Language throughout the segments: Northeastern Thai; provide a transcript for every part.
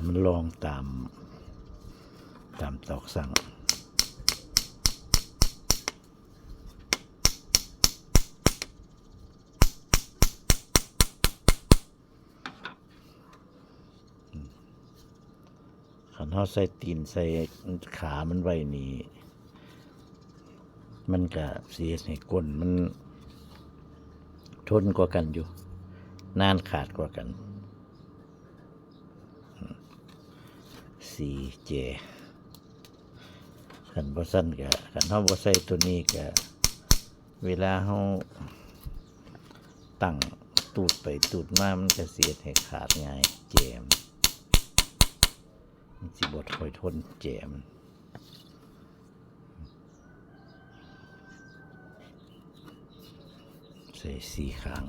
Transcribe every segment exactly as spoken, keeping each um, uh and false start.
มันลองตาม ตามตอกสั่ง คันเฮาใส่ตีนใส่ขามันไว้นี่ มันก็สิเฮ็ดให้ก้นมันทนกว่ากันอยู่ นานขาดกว่ากัน สี่ แจ คันบ่ซั้นก็ คันเฮาบ่ใส่ตัวนี้ก็ เวลาเฮาตั้งตูดไปตูดมา มันก็สิเฮ็ดให้ขาดง่าย แจมัน มันสิบ่ค่อยทน แจมัน ใส่สี่ข้าง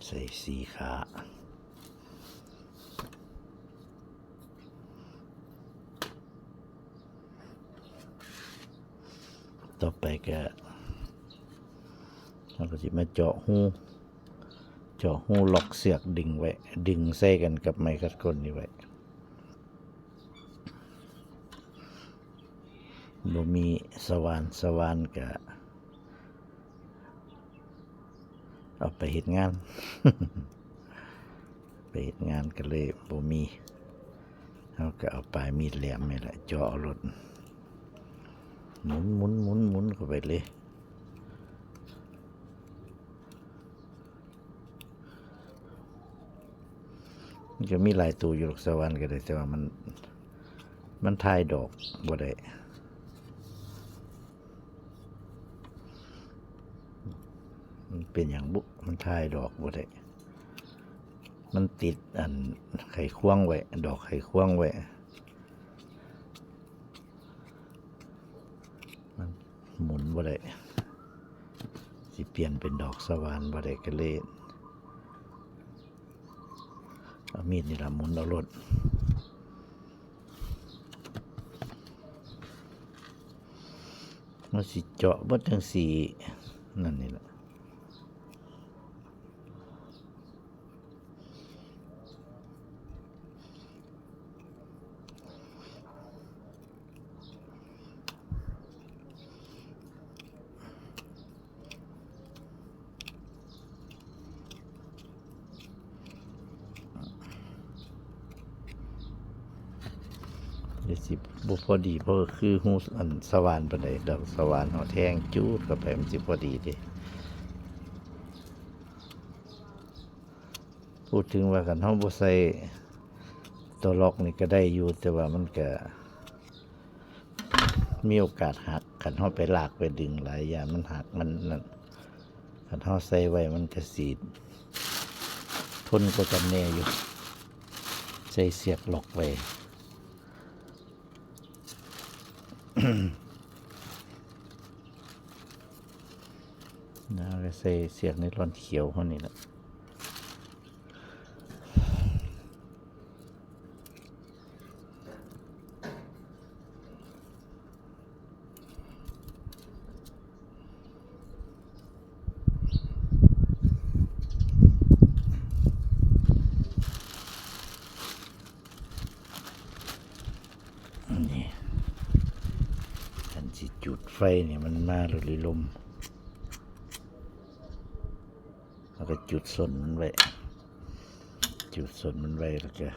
ใส่สี่ขา ต่อไปก็ เราก็สิมาเจาะฮู เจาะฮูล็อกเสือกดึงไว้ ดึงใส่กันกับไม้คัดก้นนี่ไว้ บ่มีสว่าน สว่านก็เอาไปเฮ็ดงาน ไปเฮ็ดงานก็เลยบ่มี เฮาก็เอาปลายมีดแหลมนี่แหละ เจาะเอาโลด หมุน หมุน หมุน หมุนเข้าไปเลย มันก็มีหลายตัวอยู่ดอก สว่านก็ได้ แต่ว่ามัน มันถ่ายดอกบ่ได้ มันเป็นหยังบุ มันถ่ายดอกบ่ได้ มันติดอันไขควงไว้ ดอกไขควงไว้ มันหมุนบ่ได้ สิเปลี่ยนเป็นดอกสว่านบ่ได้ ก็เลย เอามีดนี่ล่ะหมุนเอาโลด มันสิเจาะเบิดจั่งซี้ นั่นนี่ล่ะ เดี๋ยวสิบ่พอดี เพราะคือฮูอันสว่านปานใด ดอกสว่านเฮาแทงจูดเข้าไป มันสิพอดีเด้ พูดถึงว่าคันเฮาบ่ใส่ตัวล็อกนี่ก็ได้อยู่ แต่ว่ามันก็มีโอกาสหัก คันเฮาไปลากไปดึงหลาย ย่านมันหัก มันนั่น คันเฮาใส่ไว้มันก็สิทนกว่ากันแน่อยู่ ใส่เสือกล็อกไว้ นะ แล้วใส่เสือกไนลอนเขียวเฮานี่ล่ะ นี่ คันสิจุดไฟนี่มันมาโลดเลยลม แล้วก็จุดส้นมันไว้ จุดส้นมันไว้ แล้วก็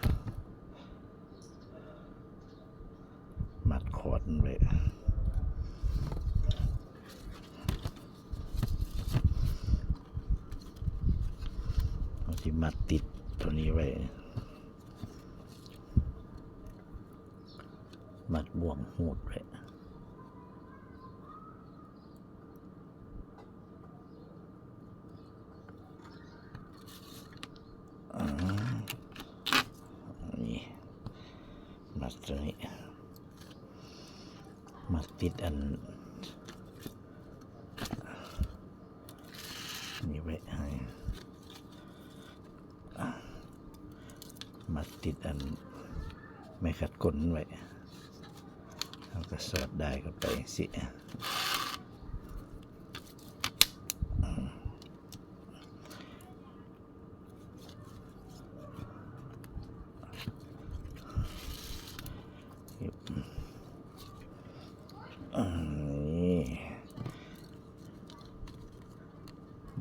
มัดคอร์ดมันไว้ เอาสิมัดติดตัวนี้ไว้ มัดบ่วงฮูดไว้ อืม ตัวนี้ มาติดอัน นี่ไว้ให้ มาติดอัน ไม้ขัดก้นไว้ แล้วก็สอดได้เข้าไปสิ นี่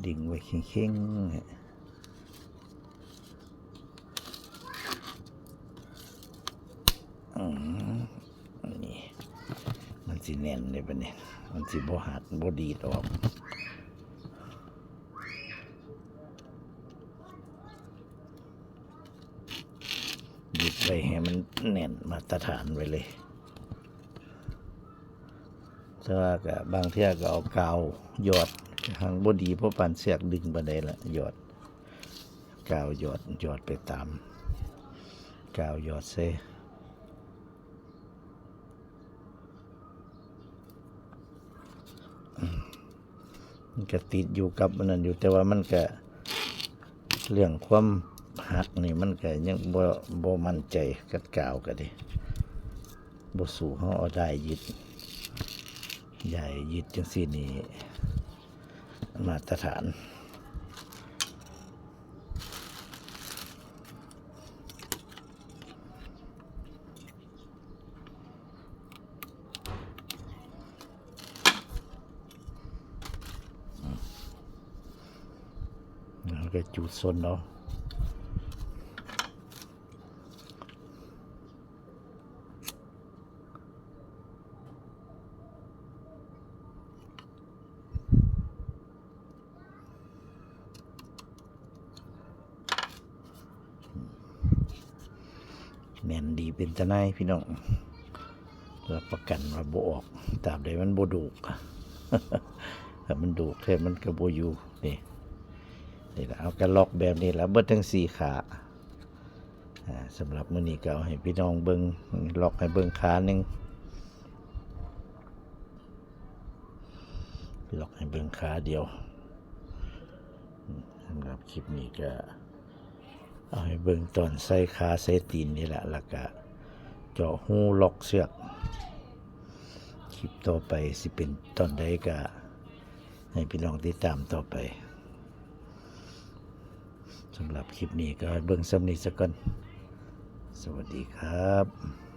ดึงไว้เข่งๆ อืม นี่ มันสิแน่นเลยปะเนี่ย มันสิบ่หัก บ่ดีดออก ยึดไว้ให้มันแน่นมาตรฐานไว้เลย แต่ว่าก็บางเทื่อก็เอากาวหยอด หังบ่ดีเพราะปานเสือกดึงปานใดละ หยอด กาวหยอด หยอดไปตาม กาวหยอดใส่ มันก็ติดอยู่กับอันนั้นอยู่ แต่ว่ามันก็ เรื่องความหักนี่มันก็ยังบ่ บ่มั่นใจกับกาวก็ดี บ่สู้เฮาเอาด้ายยึด ด้ายยึดจังซี่นี่ มาตรฐาน แล้วก็จูดส้นเอา แน่นดีเป็นตาหน่ายพี่น้อง รับประกันว่าบ่ออก ตราบใดมันบ่ดูก ถ้ามันดูกแท้มันก็บ่อยู่ นี่ นี่ล่ะ เอาก็ล็อกแบบนี้ล่ะ เบิดทั้งสี่ขา อ่า สำหรับมื้อนี้ก็เอาให้พี่น้องเบิ่ง ล็อกให้เบิ่งขาหนึ่ง ล็อกให้เบิ่งขาเดียว อืม สำหรับคลิปนี้ก็ เอาให้เบิ่งตอนใส่ขาใส่ตีนนี่แหละ แล้วก็เจาะหูล็อกเชือก คลิปต่อไปสิเป็นตอนใดก็ให้พี่น้องติดตามต่อไป สำหรับคลิปนี้ก็ให้เบิ่งส่ำนี้ซะก่อน สวัสดีครับ